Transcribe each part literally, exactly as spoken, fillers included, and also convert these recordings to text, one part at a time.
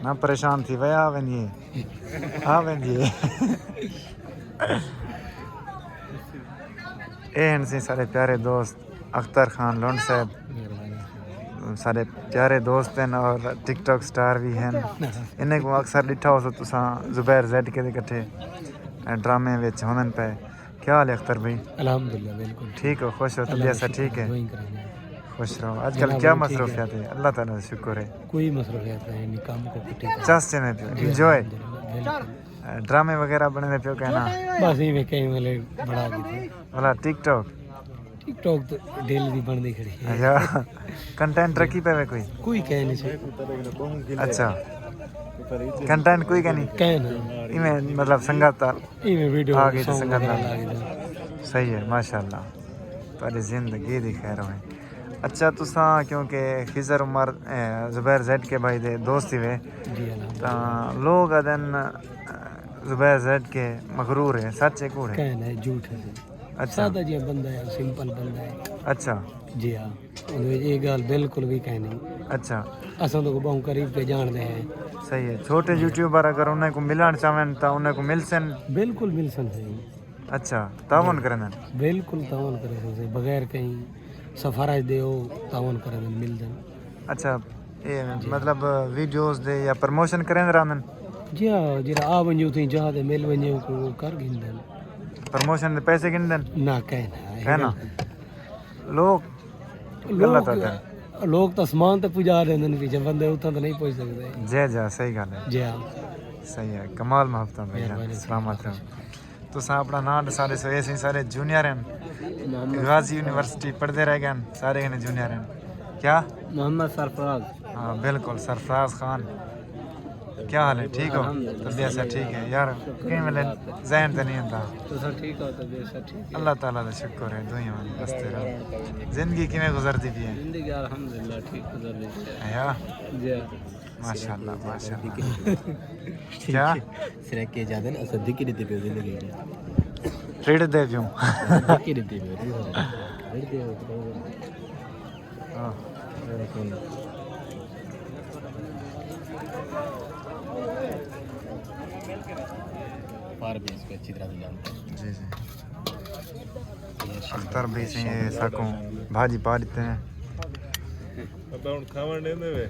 نہ پریشان تھی وے، آ ویندی ہے، آ ویندی ہے۔ اے ہن سی سارے پیارے دوست اختر خان لنڈ صاحب، سارے پیارے دوست ہیں اور ٹک ٹاک سٹار بھی ہیں۔ انہیں کو اکثر ڈٹھا ہو سو تساں زبیر زیڈ کے دے کٹھے ڈرامے وچ ہوندن پے۔ کیا حال ہے اختر بھائی؟ الحمدللہ، بالکل ٹھیک ہو؟ خوش ہو؟ اللہ طبیعت کا سا شکر ٹھیک ہے، ہے؟ دعائیں کریں۔ خوش رہو۔ آج کل کیا مصروفیات ہے؟ اللہ تعالیٰ کا شکر ہے۔ کوئی مصروفیات نہیں، کام کو کٹے۔ چس چنے پیو، جی، انجوائے۔ الحمدللہ، بالکل۔ ڈرامے وغیرہ بنے دے پیو کہنا؟ بس ایویں کہیں ویلے بڑا کیتے۔ بھلا ٹک ٹاک؟ ٹک ٹاک تو ڈیل دی بندی کھڑی ہے۔ اچھا، کنٹینٹ رکھی پے وے کوئی؟ کوئی کہہ نہیں سی۔ اچھا، کنٹینٹ کوئی کہہ نہیں؟ کہہ نہیں۔ ایویں مطلب سنگت ایویں ویڈیو آ گئی تو سانگ سنگت وغیرہ نال۔ لا گئی۔ صحیح ہے، ماشاءاللہ، تہاݙی زندگی دی خیر ہوئے۔ اچھا، تساں کیونکہ خضر عمر، اے، زبیر زیڈ کے بھائی دے دوست ہی وے، جی، الحمدللہ۔ تاں لوگ آدن، اے، زبیر زیڈ کے مغرور ہے، سچ ہے کوڑ ہے؟ کہہ نہیں، جھوٹ ہے۔ اچھا۔ سادہ جیہا بندہ ہے، سمپل بندہ ہے۔ اچھا۔ جی ہاں، اوں وچ اے ڳالھ بالکل بھی کائے نہیں۔ اچھا۔ اساں تو بہوں قریب تے جاݨدے ہیں۔ صحیح ہے، چھوٹے یوٹیوبر اگر انہیں کو ملݨ چاہون تاں انہیں کو ملسن؟ بالکل ملسن صحیح۔ اچھا، تعاون جی۔ کریندن؟ بالکل تعاون کریندن صحیح، بغیر کہیں سفارش دے او تعاون کریندن، ملدن۔ اچھا، اے جی۔ مطلب ویڈیوز دے یا پروموشن کریندے رہندن؟ جی ہاں، جیڑھا آ ونڄو تئیں جہاں تے مل ونڄو کو کر گھندن۔ پروموشن دے پیسے گھندن؟ نہ، کائے نہ۔ کائے نہ؟ لوگ لوگ، غلط آتے ہیں۔ لوگ تاں اسمان تے پڄا ݙیندن، پیچھے بندے اتھاں تے نہیں پہنچ سڳدے۔ جی، جی، صحیح ڳالھ ہے۔ جی ہاں۔ صحیح ہے، کمال محبتاں بھائی جان، مہربانی۔ سلامت رہو۔ تساں اپݨا ناں ݙسا ݙیسو، اے سئیں سارے جونیئر ہیں، محمد غازی یونیورسٹی پڑھدے رہ ڳئے ہیں، سارے ہن جونیئر ہیں۔ کیا؟ محمد سرفراز۔ ہاں، بالکل، سرفراز خان۔ کیا حال ہے؟ ٹھیک ہو؟ الحمدللہ۔ طبیعت سا ٹھیک ہے؟ یار، کئی ویلے ذہن تے نہیں ہوندا۔ تساں ٹھیک ہو؟ طبیعت سا ٹھیک ہے؟ اللہ تعالیٰ دا شکر ہے، دوئیں ہون بستے رہو۔ زندگی کیویں گزردی پئی ہے؟ زندگی الحمدللہ ٹھیک گزردی پئی ہے۔ ہے یا؟ جی۔ ماشاءاللہ، ماشاءاللہ۔ کیا؟ سرکے جادن اساں دھکی ݙتی پئی زندگی۔ ٹریڈ دے پیوں۔ دھکی ݙتی پئی۔ ہاں۔ فار بیس کو اچھی طرح سے جانتے ہیں۔ جی، جی۔ اختر بھائی سئیں، اے ساکوں بھاجی پا ݙتے ہیں۔ ابا ہݨ کھاوݨ ݙیندے وے۔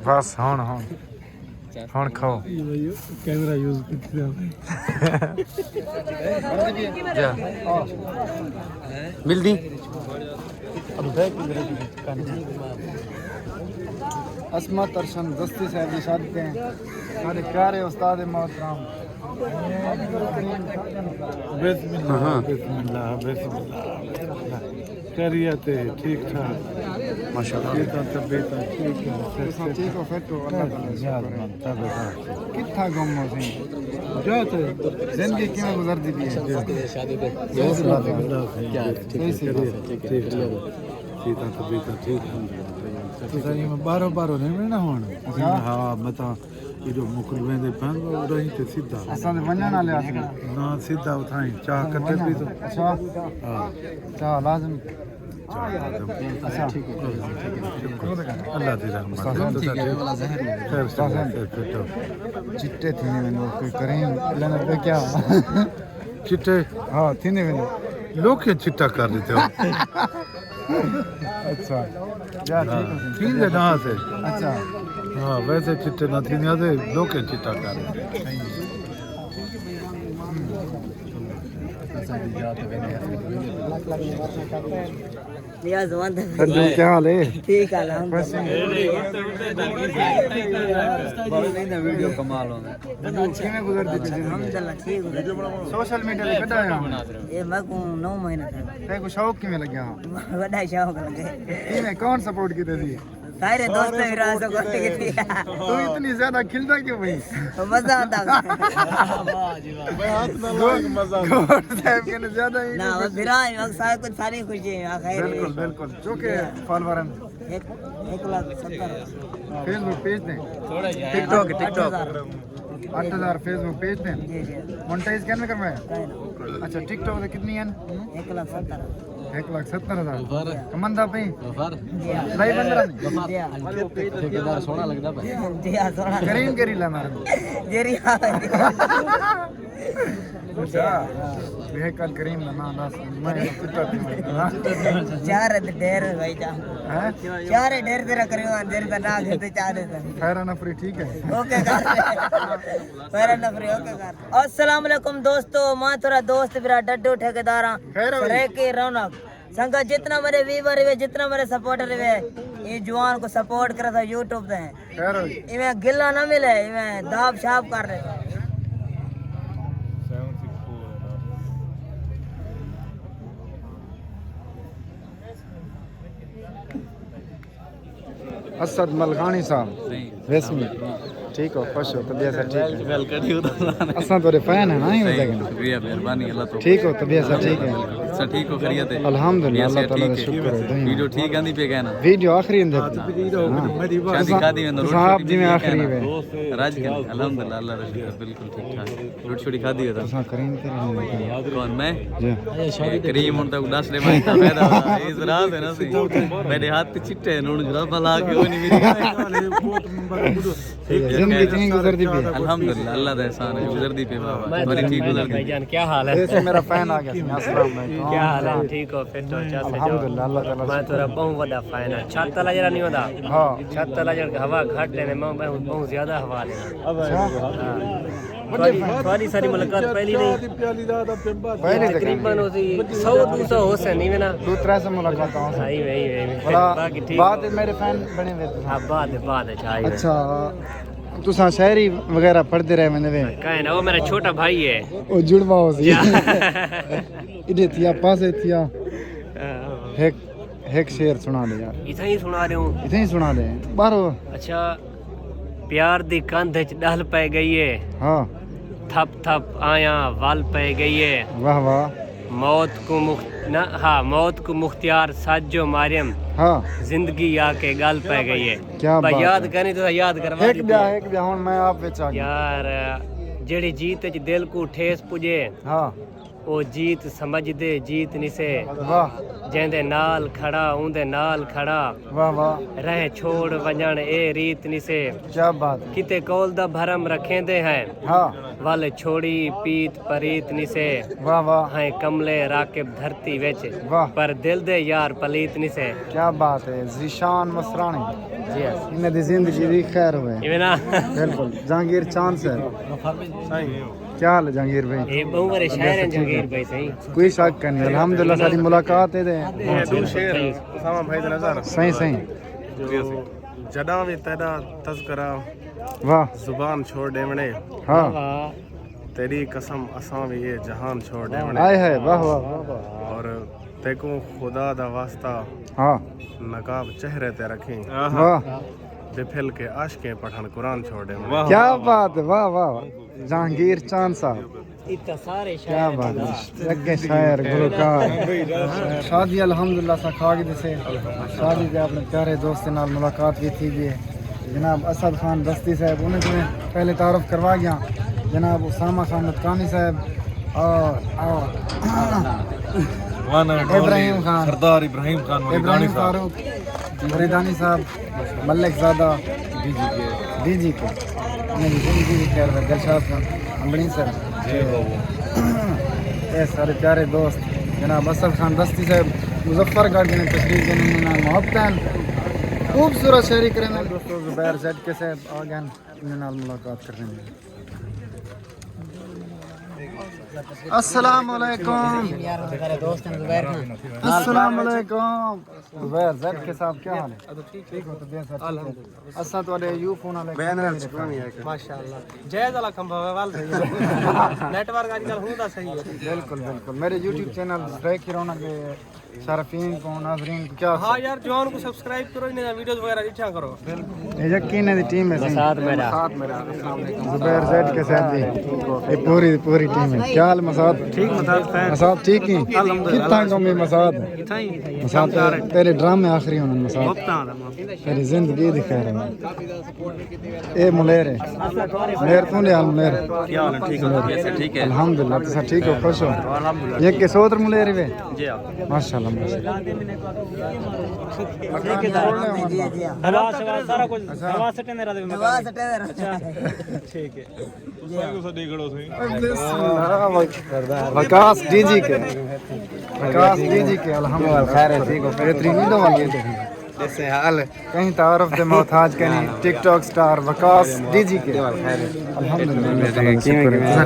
بس ہݨ، ہݨ۔ ہݨ کھاؤ۔ کیمرہ یوز کیتے۔ جا۔ ملدی۔ عصمت ارشن دستی صاحب دی شادی تے سارے پیارے استاد محترم۔ بسم اللہ، ہاں۔ بسم اللہ، بسم اللہ، بسم اللہ۔ خیریت ہے، ٹھیک ٹھاک۔ ماشاءاللہ۔ صحتاں طبیعتاں ٹھیک ہیں، سب تساں ٹھیک ہو، فٹ ہو؟ اللہ تعالیٰ دا شکر ہے۔ نیاز مند، تازہ تازہ۔ کتھاں گم ہو سئیں؟ جو تے زندگی کیویں گزردی پئی ہے؟ بسم اللہ۔ صحیح، صحیح۔ ٹھیک ہے، ٹھیک ہے۔ صحتاں طبیعتاں ٹھیک ہیں۔ تساں ایویں باہروں باہروں نہیں ملنا ہون۔ ہاں۔ ہاں، میں تاں ایݙو مکل ویندے پئے، او رہیں تے سدھا۔ اساں تے ونڄݨ والے ہاسے۔ نہ، سدھا اتھائیں چاہ کٹے پئی تو۔ اچھا۔ ہاں۔ چاہ لازم۔ چاہ لازم۔ اچھا۔ شکر۔ اللہ دی رحمت۔ خیر سے خیر پٹو۔ چٹے تھیندے ویندے، کوئی کریں لینا پہ کیا؟ چٹے؟ ہاں، تھیندے ویندے۔ لوکیں چٹا کر ݙتے ہو۔ اچھا۔ یا ٹھیک ہے۔ تھیندے نہ ہاسے۔ اچھا۔ ہاں، ویسے چٹے نہ تھیندے ہاسے، لوکیں چٹا کر۔ یا زوان تے سر جی، کیا حال ہے؟ ٹھیک ہے، الحمدللہ۔ خوش ہیں؟ بس نہیں نا، ویڈیو کمال ہونا۔ کیویں گزردی پئی زندگی؟ الحمدللہ، ٹھیک گزردی۔ سوشل میڈیا تے کݙاں آیا ہݨ؟ اے میکوں نو مہینے تھئے۔ تیکوں شوق کیویں لڳیا؟ وݙا شوق لڳے۔ کیویں، کون سپورٹ کیتے سی؟ سارے دوست بھی راز کو کیتے۔ تو اتنی زیادہ کھلدا کیوں بھائی؟ مزہ آندا۔ واہ جی واہ۔ گوٹ صاحب کنے زیادہ ہی۔ نہ، بھرا ہے، سارے کچھ، ساری خوشی ہے، خیر ہے۔ بالکل، بالکل۔ چونکہ فالوور ہیں۔ ہک، ہک لاکھ ستر۔ فیس بک پیج تے؟ ٹک ٹاک، ٹک ٹاک۔ اٹھ ہزار فیس بک پیج تے؟ جی، جی۔ مونٹائز کیویں کروایا؟ کائے نہ۔ اچھا، ٹک ٹاک تے کتنی ہیں؟ ہک لاکھ ستر۔ ہک لکھ ستر ہزار۔ کمندا پئی؟ لائی بندرا نہیں؟ ٹھیکیدار سوہݨا لڳدا پیا۔ کریم کیڑھی لا مار؟ جیڑھی اچھا۔ یہ کل کریم دا نام دس، میں کتا پیا۔ چار ڈیر بھائی جان۔ ہاں؟ چار ڈیر تیرا کریم، ڈیر دا نام گھتے چار ڈیر۔ خیر نفری ٹھیک ہے۔ اوکے کر۔ خیر نفری اوکے کر۔ السلام علیکم دوستو، میں تھوڑا دوست برا ڈڈو ٹھیکیدار ہاں۔ خیر ہوئی۔ سرائیکی رونق۔ سنگت جتنا میرے ویور ہوئے، جتنا میرے سپورٹر ہوئے، یہ جوان کو سپورٹ کرے تو یوٹیوب تے ہیں۔ خیر ہوئی۔ ایویں گلا نہ ملے، ایویں داب شاب کر رہے۔ اسد ملغانی صاحب۔ ویسمی۔ ٹھیک ہو، خوش ہو، طبیعت سب ٹھیک ہے؟ اساں تیرے فین ہیں نا، ہی وجہ کنا۔ شکریہ، مہربانی، اللہ تو۔ ٹھیک ہو، طبیعت سب ٹھیک ہے؟ سب ٹھیک ہو، خیریت ہے؟ الحمدللہ، اللہ تعالیٰ دا شکر ہے، دعائیں۔ ویڈیو ٹھیک آندی پئی ہے نا؟ ویڈیو آخری اندے۔ ہاں۔ شادی کھادی ویندو، روٹی شادی شوٹی کھادی ہے نا؟ الحمدللہ، اللہ دا شکر، بالکل ٹھیک ٹھاک۔ روٹی شوٹی کھادی ہے تو؟ تساں کریم تے رہنے۔ کون، میں؟ جی۔ اے کریم ہن تک ݙس ݙے، میں تاں پیدا ہوا، اس راز ہے نا سی۔ میرے ہاتھ چٹے ہیں، ہن جرابہ لا کے کوئی نہیں میری۔ زندگی کیویں گزردی پئی؟ الحمدللہ، اللہ دا احسان ہے، گزردی پئی بابا۔ میں تمہاری ٹھیک گزردی پئی۔ بھائی جان، کیا حال ہے؟ یہ میرا فین آ گیا سی۔ السلام علیکم۔ کیا حال ہے؟ ٹھیک ہو؟ فٹ ہو؟ اچھا سے جو۔ الحمدللہ، اللہ تعالیٰ۔ میں تیرا بہت بڑا فین ہاں۔ چھت تلا جڑا نہیں ہوندا؟ ہاں۔ چھت تلا جڑ کے ہوا گھٹ ہے، میں بہت، بہت زیادہ ہوا لینا۔ اچھا۔ ہاں۔ تہاݙی، تہاݙی ساری ملاقات پہلی نہیں؟ پہلی تقریباً ہوسی سو ݙو سو ہوسن، ایویں نا؟ ݙو ترے سو ملاقاتاں ہوسن۔ ہاں، ایویں، ایویں، ایویں۔ بھلا باقی ٹھیک بعد ہو۔ میرے فین بݨے وے تساں۔ ہاں، بعد، بعد اچ آئی وے۔ اچھا، تساں شاعری وغیرہ پڑھدے رہ ویندے وے؟ کائیں نہ، وہ میرا چھوٹا بھائی ہے۔ او جڑوا ہوسی۔ ایݙے تھیا، پاسے تھیا۔ ہک ہک شعر سݨا ݙے یار۔ اتھاں ہی سݨا ݙیوں۔ اتھاں ہی سݨا ݙے۔ ٻاہرو۔ اچھا، پیار دی کندھ اچ ڈھل پئے ڳئی ہے۔ ہاں۔ تھپ تھپ آیاں ول پئے ڳئی ہے۔ واہ واہ۔ موت کوں مخ-، نہ، ہاں، موت کوں مختیار سچ جو ماریم۔ ہاں۔ زندگی آ کے ڳل پئے ڳئی ہے۔ کیا بات ہے۔ یاد کریں تو یاد کروا ݙیتی۔ ہک ٻیا، ہک ٻیا، ہݨ میں آپ وچ آ ڳیا۔ یار، جیڑھی جیت اچ دل کوں ٹھیس پڄے۔ ہاں۔ او جیت سمجھدے جیت نسے۔ واہ۔ جیندے نال کھڑا، اوندے نال کھڑا۔ واہ واہ۔ رہ چھوڑ ونڄݨ اے ریت نسے۔ کیا بات ہے۔ کتے قول دا بھرم رکھیندے ہیں۔ ہاں۔ ول چھوڑی پیت پریت نسے۔ واہ واہ۔ ہیں کملے راکب دھرتی وچ۔ واہ۔ پر دل دے یار پلیت نسے۔ کیا بات ہے۔ ذیشان مصراݨی۔ جی ہاں۔ انہاں دی زندگی دی خیر ہوئے۔ ایویں نا؟ بالکل۔ جہانگیر چاند صاحب۔ سائیں۔ کیا حال ہے جہانگیر بھائی؟ اے ٻہوں وݙے شاعر ہیں جہانگیر بھائی، سائیں۔ کوئی شک کائنی، الحمدللہ ساݙی ملاقات ہے تے اے ݙو شعر اسامہ بھائی دے نظر۔ سائیں، سائیں۔ جو جݙاں وی تیݙا تذکرہ واہ۔ زبان چھوڑ ݙیوݨے۔ ہاں۔ واہ۔ تیݙی قسم اساں وی اے جہان چھوڑ ݙیوݨے۔ ہائے ہائے، واہ واہ۔ اور تیکوں خدا دا واسطہ ہاں۔ نقاب چہرے تے رکھیں۔ واہ۔ بپھل کے عاشقیں پڑھن قرآن چھوڑ ݙیوݨے۔ کیا بات ہے، واہ واہ واہ۔ جہانگیر چاند صاحب۔ اتنا سارے کیا شاعر بات ہے۔ اڳے شاعر، گلوکار۔ شادی الحمدللہ اساں کھا کے ݙسے۔ شادی تے اپݨے پیارے دوست نال ملاقات وی تھی ڳئی ہے۔ جناب اسد خان دستی صاحب، انہیں تمہیں پہلے تعارف کروا گیا۔ جناب اسامہ خان نطقانی صاحب اور، اور وانا ابراہیم خان۔ سردار ابراہیم خان مریدانی ابراہیم صاحب۔ فاروق مریدانی صاحب۔ ملک زادہ۔ ڈی جی کے۔ ڈی جی کے۔ انہاں دی زندگی دی خیر دا دلشاد خان امبڑی سر۔ جی بابو۔ اے سارے پیارے دوست جناب اسد خان دستی صاحب مظفر گڑھ جنہیں تشریف جنہیں انہاں نال محبت ہیں۔ خوبصورت شاعری کریں۔ دوستو زبیر زیڈ کے صاحب آ گئے، انہاں نال ملاقات کریں۔ السلام علیکم۔ السلام علیکم۔ زبیر زیڈ کے صاحب کیا حال ہے؟ ٹھیک ہو؟ طبیعت سب ٹھیک ہے؟ اساں تہاݙے یو فون والے بینر کمرے چ کھڑے ہیں۔ ماشاءاللہ۔ جائز والا کھمبا ہے، وال صحیح ہے۔ نیٹ ورک اڄ کل ہوندا صحیح ہے۔ بالکل، بالکل۔ میرے یوٹیوب چینل سرائیکی رونق دے صارفین کو، ناظرین کو کیا ہاں یار، جوان کو سبسکرائب کرو، انہیں ویڈیوز وغیرہ ݙٹھا کرو۔ بالکل۔ یہ یقین ہے دی ٹیم ہے سائیں۔ مسات میرا۔ مسات میرا۔ السلام علیکم۔ زبیر زیڈ کے صاحب دی۔ یہ پوری، پوری ٹیم ہے۔ کیا حال مسات؟ ٹھیک مسات خیر۔ مسات ٹھیک ہیں؟ الحمدللہ۔ کتنا کم ہے مسات؟ اتھاں ہی مسات شاندار ہے۔ تیرے ڈرامے آخری ہوندے مسات۔ وقت آ رہا۔ تیری زندگی دی خیر ہے۔ اے ملیر ہے۔ ملیر توں ݙے حال ملیر۔ کیا حال ہے؟ ٹھیک ہو؟ طبیعت سے ٹھیک ہے؟ الحمدللہ، تساں ٹھیک ہو؟ خوش ہو؟ الحمدللہ۔ یہ کس ادھر ملیر وے؟ جی ہاں۔ ماشاءاللہ۔ ٹھیک ہے، سارا کچھ دوا سٹے دے رہتے۔ ٹھیک ہے۔ وکاس ڈی جی کے۔ وکاس ڈی جی کے، الحمدللہ۔ خیر ہے، ٹھیک ہو؟ بہترین۔ دو والے۔ جیسے حال۔ کہیں تعارف دے محتاج کہیں، ٹک ٹاک سٹار وکاس ڈی جی کے۔ الحمدللہ۔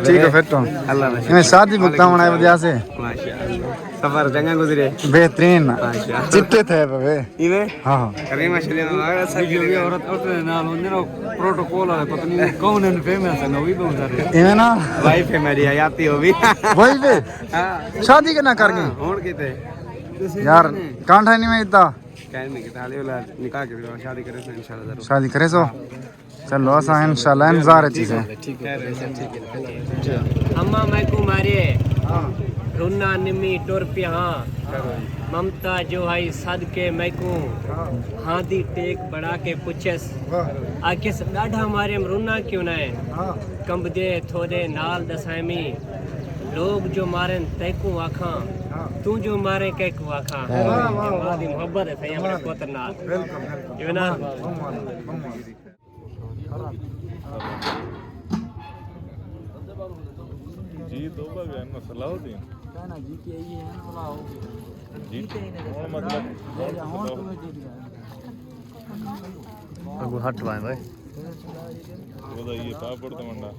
ٹھیک ہو؟ فٹ ہو؟ اللہ۔ شادی بھگتا ہونا ہے وجہ سے۔ ماشاءاللہ۔ سفر چنگا گزرے؟ بہترین۔ ماشاءاللہ۔ چٹے تھے پوے۔ ایویں؟ ہاں۔ کریم اشرف ہمارا سب کے لیے۔ عورت، عورت دے نال ہوندے نا، پروٹوکول والے، پتہ نہیں کون ہیں، فیمس ہیں، نوی بہت سارے۔ ایویں نا؟ وائف ہے میری، حیاتی ہو بھی۔ وائف ہے؟ ہاں۔ شادی کنا کر گئی؟ ہاں، ہون کیتے؟ یار، کانٹھا نہیں میں اتنا۔ کہیں نہیں کیتا، حالی والا نکاح کے بعد شادی کرے سے انشاءاللہ ضرور۔ شادی کرے سو؟ چلو، اساں انشاءاللہ انتظار اچ سے۔ اما میکوں مارے، رنا نمی ٹر پیا ہاں۔ ممتا جو ہائی سد کے میکوں، ہاں دی ٹیک بنا کے پچھس۔ آکھیس، ڈاڈھا مارے رنا کیوں نہ ہے؟ کمبدے تھوڑے نال دسائمی، لوگ جو مارن تیکوں آکھاں، توں جو مارے کیکوں آکھاں۔ واہ، واہ، واہ۔ ماں دی محبت ہے سائیں اپنے پتر نال۔ بالکل، بالکل۔ ایویں نا؟ جی توبہ گیا نا، صلاح الدین۔ کہنا جی ٹی آئی ہے نا، بلا ہو گیا۔ جی، ہن مطلب، ہن تو جی گیا۔ اگو ہٹ وائے بھائی۔ وہ تو یہ پاپڑ تو منڈا۔